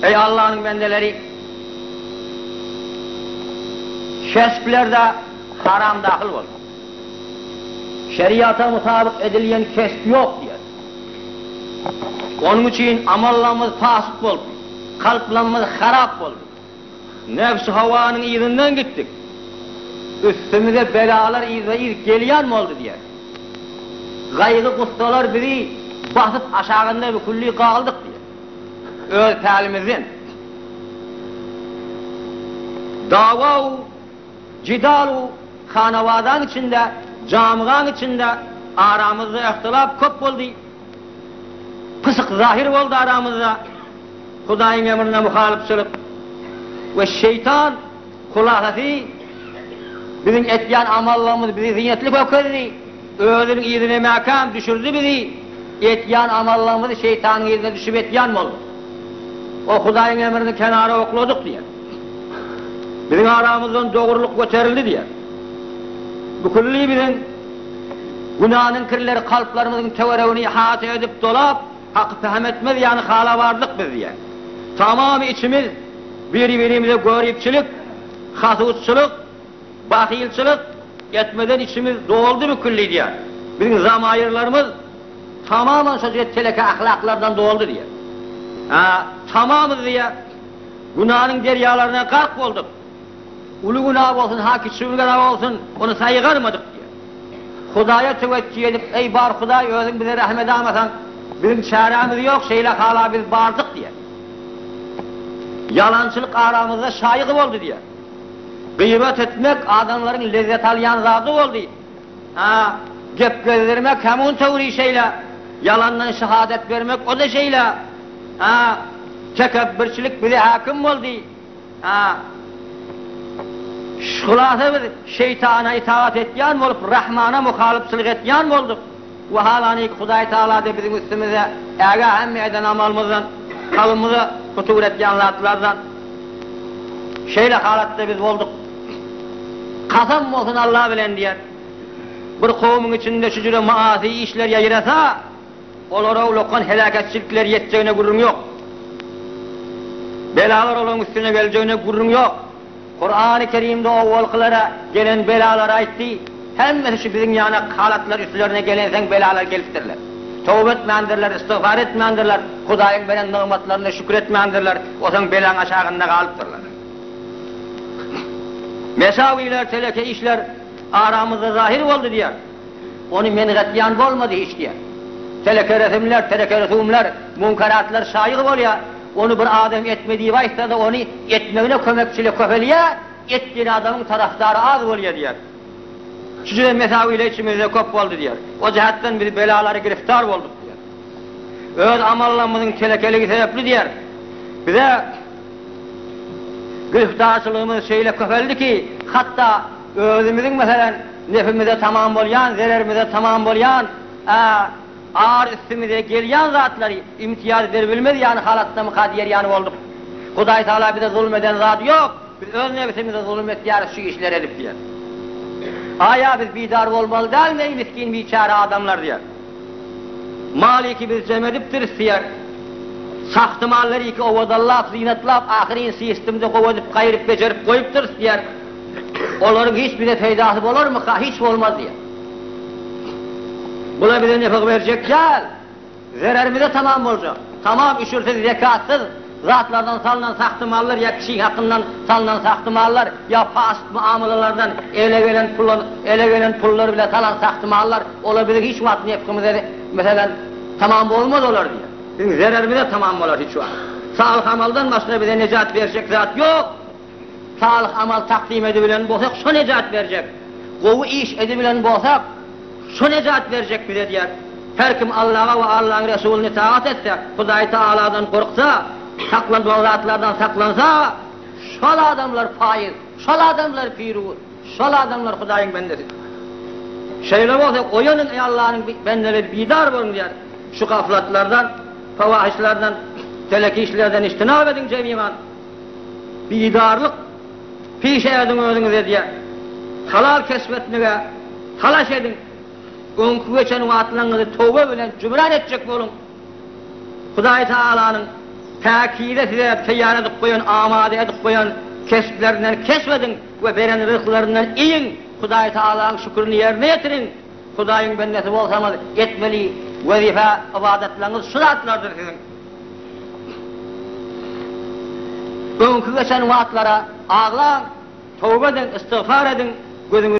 Eý Allanyň bendeleri! Kesplerde haram dahyl boldy. Şeriata mutabyk edilýän kesp ýok diýer. Onuň üçin amallarymyz fasyt boldy, kalplarymyz harap boldy. Nebsi howanyň yzyndan gitdik. Üstümize belalar yzba-yz gelýän boldy diýer. Gaýgy-gussalar bizi basyp aşagynda büküldi galdyk diýer. Öz pälimizden. Dawa-u jidal-u hanawadaň içinde, jamygaň içinde aramyzda yhtylap köp boldy. Pysyk zahyr boldy aramyzda. Hudaýyň emrine muhalypçylyk we şeýtan hulasasy biziň etýän amallarymyz bizi zyýatly kökezdi, özüniň yzyna mäkäm düşürdi bizi, etýän amallarymyzy şeýtanyň yzyna düşüp etýän bolduk. O Hudaýyň emrini kenara okladyk diýer. Biziň aramyzdan dogrulyk göterildi diýer. Bu külli biziň günäniň kirleri kalplarymyzyň töweregini ihata edip dolap, Haky pähm etmez ýaly hala bardyk biz diýýär. Tamamy içimiz biri-birimize göripçilik, hasutçylyk, bahylçylyk etmeden içimiz doldy büküldi diýýär. Biziň zamaýyrlarymyz tamaman şo jüre teleke ahlaklardan doldy diýýär. Hä, tamamyz diýýär, günäniň derýalaryna gark bolduk. Uly günä bolsun, ha kiçi günä bolsun, ony saýgarmadyk diýýär. Hudaýa töwekgül edip, Eý, bar Hudaý, özüň bize rähm edamasaň, biziň çärämiz ýok, şeýle hala biz bardyk diýýär. Ýalançylyk aramyzda şaýygy boldy diýýär. Gyýbat etmek adamlaryň lezzet alýan zady boldy. Ha, gep gezdirmek hemun töwri şeýle, ýalandan şahadat bermek o-da şeýle. Ha, tekepbirçilik bize häkim boldy. A. Şulasa biz şeýtana itagat etýän bolup, Rahmana muhalypçylyk etýän bolduk. Wahalaniki Hudaý Tagala-da biziň üstümize ägä hemme eden amalymyzdan, kalbymyza hutur etýän zatlardan. Şeýle halatda biz bolduk. Kasam bolsun Alla bilen diýer. Bir kowumyň içinde şu jüre maasy işler ýaýrasa, Olara ullakan heläketçilikler ýetjegine gürrüň ýok. Belalar olaryň üstüne geljegine gürrüň ýok. Kurany Kerimde owalkylara gelen belalary aýtdy. Hemmesi şu biziň ýanak halatlar üstlerine gelenseň belalar gelipdirler. Toba etmändirler, istigfar etmändirler, Hudaýyň beren nygmatlaryna şükür etmändirler, osaň belaň aşagynda galypdyrlar. Mesawylar, teleke işler aramyzda zahyr boldy diýýär. Ony mengatýan bolmady hiç diýýär. Teleke resimler, teleke rüsumlar, munkaratlar şaýyg bolýar. Ony bir adam etme diýip aýtsa-da ony etmegine kömekçilik köpelýär, et diýen adamyň tarapdary az bolýar diýýär. Şu jüre mesawylar içimizde köp boldy diýýär. O jähetden biz belalara giriftar bolduk diýýär. Öz amallarymyzyň telekeligi sebäpli diýýär. Bize giriftarçylygymyz şeýle köpeldi ki, hatda özümiziň meselem Nepimize tamam bolýan, zererimize tamam bolýan, a ar üstümize gelýän zatlary imtiýaz beribilmez ýaly halatdamyka diýer ýaly bolduk. Hudaý Tagala bize zulum eden zady ýok, biz öz nebsimize zulum etýäris şu işleri edip diýer. Aýa biz bidar bolmaly dälmi eý misgin biçäre adamlar diýer. Maliki biz jem edipdiris diýer. Sahty mallary iki owadanlap, zynatlap, ahyryn sistimde gowy edip gaýryp bejerip goýupdyrys diýer. Olaryň hiç bize peýdasy bolarmyka? Hiç bolmaz diýer. Bular bize nepyg berjek däl. Zererimize tamam boljak. Tamam üşürsiz, zekatsyz zatlardan salnan sahty mallar ýa kişiň hakyndan salnan sahty mallar ýa fasyk muamalalardan ele gelen pul ele gelen pullar bile salan sahty mallar olar biziň hiç wagt nepgimize meselem tamam bolmaz olar diýer. Biziň zererimize tamam bolar hiç wagt. Salyh amaldan başga bize nejat berjek zat ýok. Salyh amal takdym edibilen bolsak şo nejat berjek. Gowy iş edibilen bolsak şo nejat berjek bize diýer. Her kim Allaga we Allaň Resulyna itagat etse, Hudaý Tagaladan gorksa, saklanmaly zatlardan saklansa, şol adamlar paýyz, şol adamlar piruz, şol adamlar Hudaýyň bendesidir. Şeýle bolsa oýanyň eý Allanyň bendeleri bidar boluň diýer. Şu gaflatlardan, fawahyşlardan, telek işlerden içtinap ediň jemigan. Bidarlyk pişe ediň özüňize diýýär. Halal kesp etmege talaş ediň. Öňki geçen wagtlaryňyzy toba bilen jübran etjek boluň. Hudaý Tagalanyň. Päkize size taýýar edip goýan, amada edip goýan kesplerinden kesp ediň we beren ryzklaryndan iýiň, Hudaý Tagalaň şükürini ýerine ýetiriň. Hudaýyň bendesi bolsaňyz, etmeli wezipe ybadatlaryňyz şu zatlardyr siziň. Öňki geçen wagtlara aglaň, toba ediň, istigfar ediň, gözüňizi.